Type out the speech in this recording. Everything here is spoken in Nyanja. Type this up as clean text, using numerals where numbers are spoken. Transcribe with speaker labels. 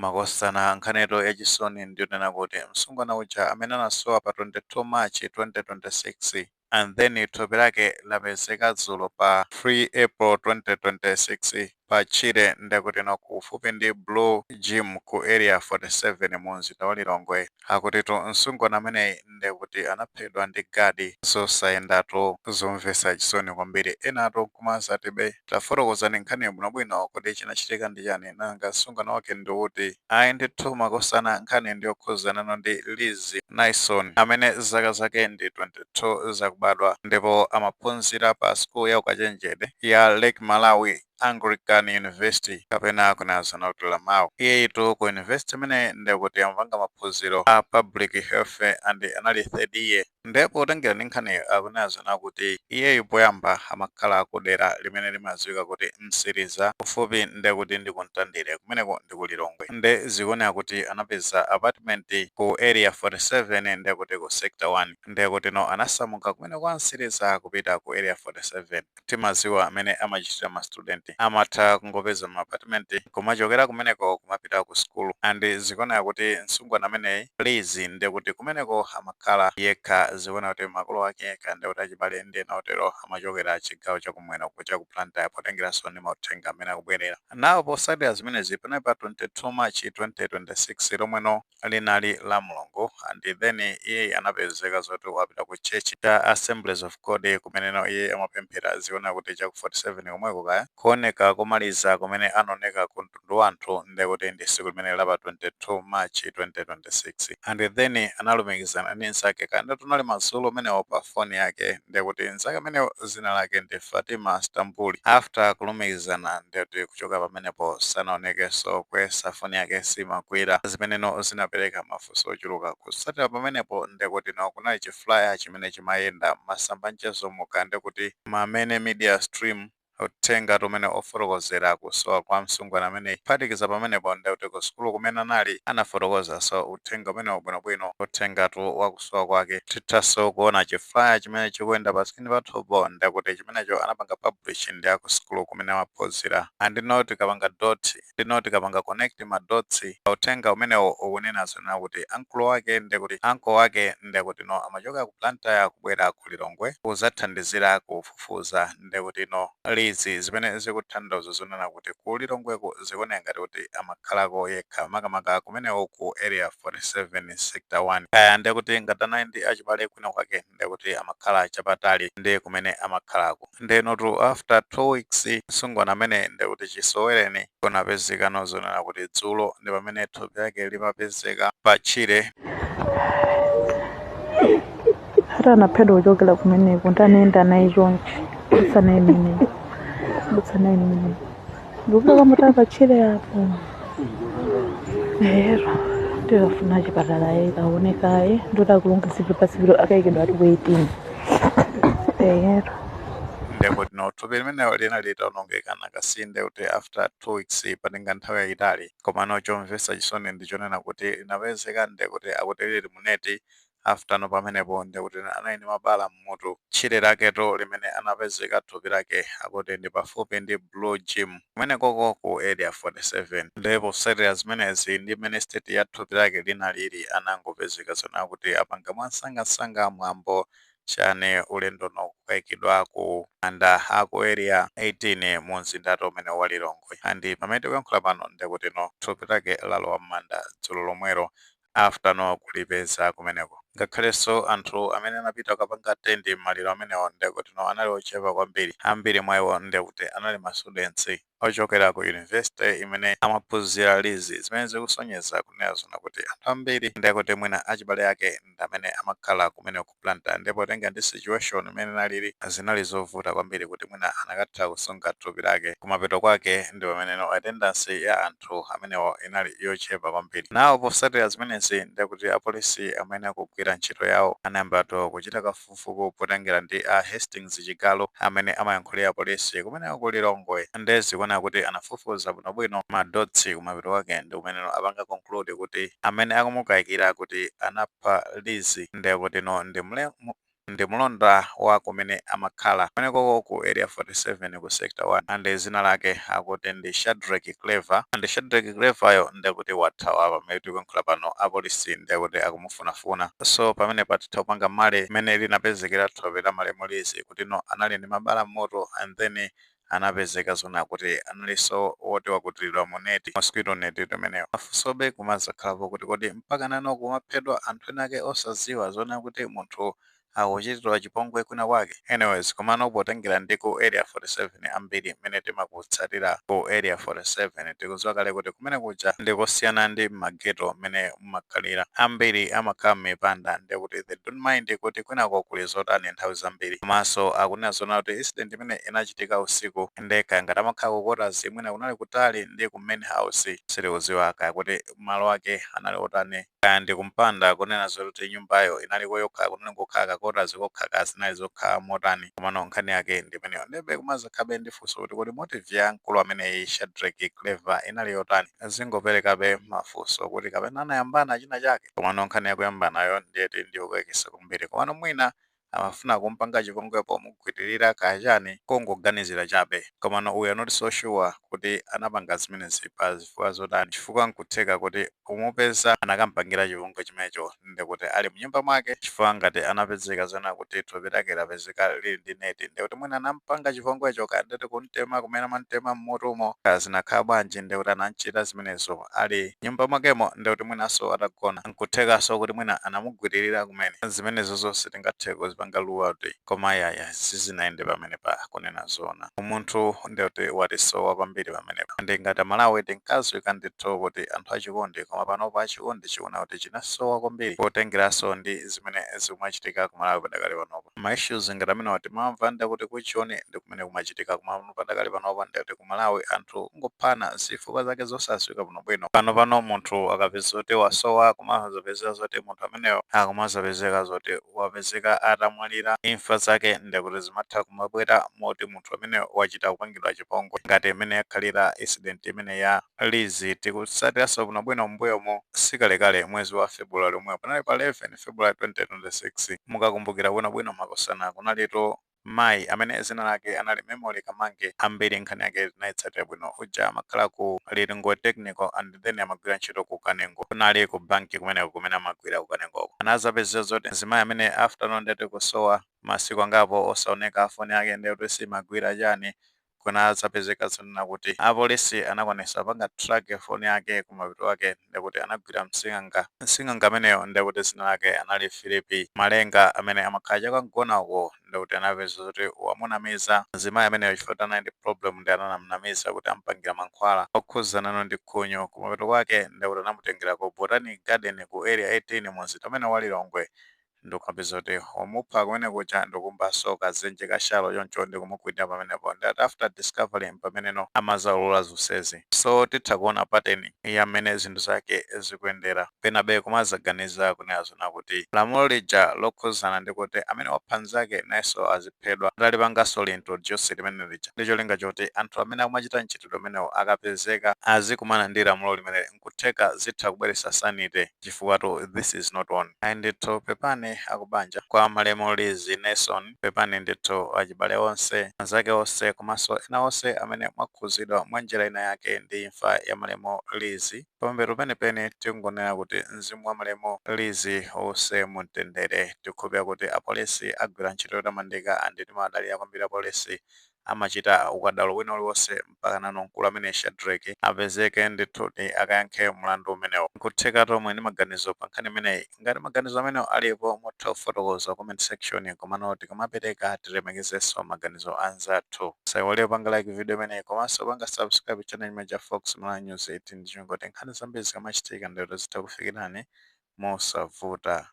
Speaker 1: Makosana, nkhanitu yachisoni ndiyonena kuti msungwana uja amene anasowa pa 22 March 2026 and then thupi lake lapezeka dzulo pa 3 April 2026 pa tchire, ndekuti no kufupi ndi Blue Gym ku Area 47 mu mzinda wa Lilongwe, akutitu msungwana ameneyi ndekuti anaphedwa ndi gadi. Zosayendatu, zomvetsa chisoni kwambiri. Enatu kumazatibe, tafotokozani nkhani bwinobwino kuti chinachitika ndi chani, nanga msungwana wake ndi uti? Ayi ndithu makosana, nkhani ndiyokhuzana ndi Liz Nison amene zaka zake ndi 22 zakubadwa ndipo amaphunzira pa school ya ukachenjede ya Lake Malawi Anglican University, kapena kunazana kuti LAMAU. Iyeyitu ku university imene ndikuti amapanga maphunziro a public health and anali third year. Ndipo potengera ndi nkhaniyo, akunazana kuti iyeyu poyamba amakhala ku dera limene limadziwika kuti Msiriza, kufupi ndekuti ndi kuMtandire, kumeneko ndi ku Lilongwe. Nde zikuoneka kuti anapeza apartment ku Area 47, ndekuti ku Sector 1. Ndekuti no anasamuka kumene kwa Msiriza kupita ku Area 47. Timaziwa amene amachitira ma student, amatha kungopeza ma apartment kumachokera kumeneko kumapita ku school. And zikuoneka kuti msungwana ameneyi Liz ndekuti kumeneko amakhala yekha. Zikuoneka kuti makolo ake kaya kuti achibale ndi ena otero amachokera chigawo chakumwera kucha ku Blantyre, potengeranso ndi mauthenga amene akubwerera nawo. Posatira zimenezi, panali pa 22 March 2026 lomweno linali la Mulungu, and then iye anapezeka zoti wapita ku church cha Assemblies of God kumeneno iye amapemphera. Zikuoneka kuti cha ku 47 komweko kaya. Kuoneka komaliza kumene anaoneka ku mtundu wa anthu ndekuti ndi tsiku limene la pa 22 March 2026, and then analumikizana ndi nzake, kaya tunali madzulo umenewo, pa foni yake. Ndekuti nzake amenewo zina lake ndi Fatima Stambuli. After kulumikizana, ndekuti kuchoka pamenepo sanaonekenso, kuyesa foni yake simagwira, zimeneno zinapereka mafunso ochuluka. Kusatira pamenepo, ndekuti no kunali chi flyer chimene chimayenda masamba mchezomuka, ndekuti mamene media stream, uthenga umene ofotokozera kusowa kwa msungwana ameneyi. Kuphatikiza pamenepo, ndekuti ku sukulu kumene anali anafotokozanso uthenga umenewo bwinobwino, uthengatu wa kusowa kwake. Tithanso kuona chi flyer chimene chikuyenda pa screen pathupo, ndekuti chimenecho anapanga publish ndi aku sukulu kumene amaphunzira. Andino tikapanga dot, ndino tikapanga connect ma dots, uthenga umenewo ukunena zonena kuti ankulu wake, ndekuti uncle wake, ndekuti no amachoka ku Blantyre kubwera ku Lilongwe kuzathandizira kufufuza ndekuti no Liz, zimene zikutanthauza zonena kuti ku Lilongweko zikuoneka ngati kuti amakhalako yekha, makamaka kumenewo ku Area 47 Sector 1. Kaya ndekuti ngati anali ndi achibale kwina kwake, ndekuti amakhala chapatali ndi kumene amakhalako. Ndenotu after 2 weeks msungwana amene ndekuti chisowereni, kunapezekano zonena kuti dzulo ndi pamene thupi lake limapezeka pa tchire.
Speaker 2: Ati anaphedwa kuchokera kumeneko, ndanenda naye chonchi, kudutsa naye meneko, kudutsa naye meneko, ndikupita kamutapa patchire apo. Ero ndikafuna chipatala ye kaonekaye, ndoti akulunga zipilo pasipilo, akayikidwa ati waiting. Ero.
Speaker 1: Ndekuti no thupi limenelo linali litawonongeka nakasinde kuti after 2 weeks patenga nthawi yayitali. Komano chomvetsa chisoni ndi chonena kuti linapezeka ndekuti akuti lili muneti. After no pamenepo, ndekuti anali ndi mabala mmutu. Tchire laketo limene anapezeka thupi lake akuti ndi pafupi ndi Blue Gym kumenekoko ku Area 47. Ndipo potsatira zimenezi ndi mmene state ya thupi lake linalili, anangopezeka zonena kuti apanga mwansangasanga mwambo chane ulendo no kukayikidwa ku manda aku Area 18 mu mzindatu umene wa Lilongwe. And pamene tikuyankhula pano, ndekuti no thupi lake lalowa m'manda dzulo lomwelo after no kulipeza kumeneko. Ngakhalenso anthu amene anapita kukapanga attend maliro amenewo, ndekuti no anali ochepa kwambiri. Ambiri mwa iwo ndekuti anali ma students ochokera ku university imene amaphunzira Liz, zimene zikusonyeza kunena zona kuti anthu ambiri ndekuti mwina achibale ake ndi amene amakhala kumene ku Blantyre. Ndipo tenga ndi situation imene inalili, zinali zovuta kwambiri kuti mwina anakatha kusunga thupi lake. Kumapeto kwake ndi pameneno attendance ya anthu amenewo inali yochepa kwambiri. Nawo posatira zimenezi, ndekuti apolisi amene akugwira ntchito yawo anayambatu kuchita kafukufuku, potengera ndi a Hastings Chigalo amene amayankhulira polisi kumeneko ku Lilongwe. Nde zikuoneka kuti anafufuza bwinobwino ma dots kumapeto kwake ndi kumeneno apanga conclude kuti amene akumukayikira kuti anapha Liz ndekuti no ndi mle Ndi mlonda wa kumene amakhala kumenekoko ku Area 47 ku Sector 1, and zina lake akuti ndi Shadrack Clever. And Shadrack Cleveryo ndekuti wathawa pamene tikuyankhula pano. Apolisi ndekuti akumufunafuna. So pamene patitha kupanga male imene linapezekera thupi la malemu Lizi kuti no, anali ndi mabala mmutu, and then anapezeka zona kuti analinso woti wakutiridwa mu neti, mosquito net tumeneyo. Mafunsobe kumazakhalapo kuti kodi mpaka nano kumaphedwa anthu ena ake osadziwa zona kuti munthu akuchitidwa chipongwe kwina kwake? Anyways, komano potengera ndi ku Area 47, ambiri mmene timakutsatira ku Area 47 tikudziwa kale kuti kumene kuja ndikosiyana ndi mageto mmene mumakhalira. Ambiri amakhala m'mipanda, ndikuti they don't mind kuti kwinako kuli zotani nthawi zambiri. Komanso akunena zona kuti incident imene inachitika usiku, ndeka ngati amakhala ku quarters, mwina kunali kutali ndi ku main house. Sitikudziwa kaya kuti malo ake anali otani, kaya ndi kumpanda, kunena zoti nyumbayo inaliko yokha, kunali kukhala ka quarters kokha, kazinali zokhala motani. Komano nkhani yake ndi imeneyo. Ndebe kumazakhabe ndi funso kuti kodi motive ya mkulu ameneyi Shadrack Clever inali yotani? Zingoperekabe mafunso kuti kapena anayambana china chake. Komano nkhani yakuyambanayo ndiyeti ndiyokayikitsa kwambiri. Komano mwina amafuna kumpanga chipongwepo mugwiririra kachani, kungoganizira chabe. Komano we are not so sure kuti anapanga zimenezi pa zifukwa zotani, chifukwa nkutheka kuti kumupeza anakampangira chipongwe chimenecho ndikuti ali mnyumba mwake, chifukwa ngati anapezeka zona kuti thupi lake lapezeka lili ndi neti, ndikuti mwina anampanga chipongwecho, kandeti kumtema kumene amamtema mmutumo, kazinakhala bwanji, ndikuti anamchita zimenezo ali nyumba mwakemo, ndikuti mwinanso atagona. Nkuthekanso kuti mwina anamugwiririra kumene. Zimenezo zonse tingathe kuzipanga rule out, koma yaya, sizinayende pamene pa. Kunena zona, umunthu ndikuti watisowa kwambiri pamenepa. Ndi ngati Malawi tinkadziwika ndithu kuti anthu achikondi, koma panopo achikondi chikuona kuti chinasowa kwambiri, potengeranso ndi zimene zikumachitika ku Malawi padakali panopa. Ma issues ngati amenewa timamva ndikuti kuchione ndi kumene kumachitika, koma padakali panopa ndikuti ku Malawi anthu kungophana zifukwa zake zosadziwika bwinobwino. Pano pano munthu akapeza zoti wasowa, kumazapezeka zoti munthu ameneyo akumazapezeka zoti wapezeka atamwalira. Imfa zake ndikuti zimatha kumabwera moti munthu ameneyo wachita kupangidwa chipongwe, ngati imene yakhalira incident imene ya Lizi. Tikutsatiranso bwinobwino m'mbuyomo, sikalekale, mwezi wa February omweyo, panali pa 11 February 2026, mukakumbukira bwinobwino makosana, kunalito mayi amene zina lake anali Memory Kamange. Ambiri nkhani yake tinayitsatira bwino. Uja amakhala ku Lilongwe Technical and then amagwira ntchito ku Kanengo, kunali ku banki kumeneko kumene amagwira ku Kanengoko. Anazapeza zoti mzimayi amene after ndeti kusowa masiku angapo osaoneka, foni yake ndekuti simagwira chani, kunazapezeka zonena kuti apolisi anakwanisa panga track foni yake. Kumapeto ake ndekuti anagwira msing'anga. Msing'anga ameneyo ndekuti zina lake anali Philip Malenga, amene amakhala chakwamgona uko. Ndekuti anapeza zoti wamunamiza mzimayi ameneyo chifukwa anali ndi problem, ndi anamnamiza kuti ampangira mankhwala okhuzana ndi khunyu. Kumapeto kwake ndekuti anamutengera ku Botanic Garden ku Area 18 mu mzinda umene wa Lilongwe, ndikupeza kuti wamupha kumene kuja, ndikumbanso kazenje ka shallow choncho, ndikumugwirira pamenepo. Ndati after discovering pameneno amazaulula zonsezi. So titha kuona pattern ya mmene zinthu zake zikuyendera. Penabe kumazaganiza kunena zona kuti lamulo lija lokhuzana ndi kuti amene wapha mnzake nayenso aziphedwa, atalipanganso introduce limene lija ndi cholinga choti anthu amene akumachita mchitidwe umenewo akapezeka azikumana ndi lamulo limene, nkutheka zitha kubweretsa sanity, chifukwa to this is not on. Ayi ndithu, pepani akubanja kwa malemu Lizi Nelson, pepani ndithu achibale onse, anzake onse, komanso ena onse amene mwakhuzidwa mwa njira ina yake ndi imfa ya malemu Lizi. Pamapeto penipeni tikungonena kuti mzimu wa malemu Lizi uuse mumtendere. Tikukhulupirira kuti apolisi agwira ntchito yotamandika, and timadalira kwambiri apolisi, amachita ukadaulo wina uliwonse mpaka nano mkulu amene Shadrack apezeke ndithudi akayankhe mlandu umenewo. Nkutheka tomwe ndi maganizo pa nkhani imeneyi. Ngati maganizo amenewo alipo, mutha kufotokoza comment section. Komano tikamapereka tilemekezenso maganizo anzathu. Saiwale panga like video imeneyi komanso panga subscribe channel imene cha Fox Malawi News 18, ndichongoti nkhani zambiri zikamachitika ndero zitha kufikirani mosavuta.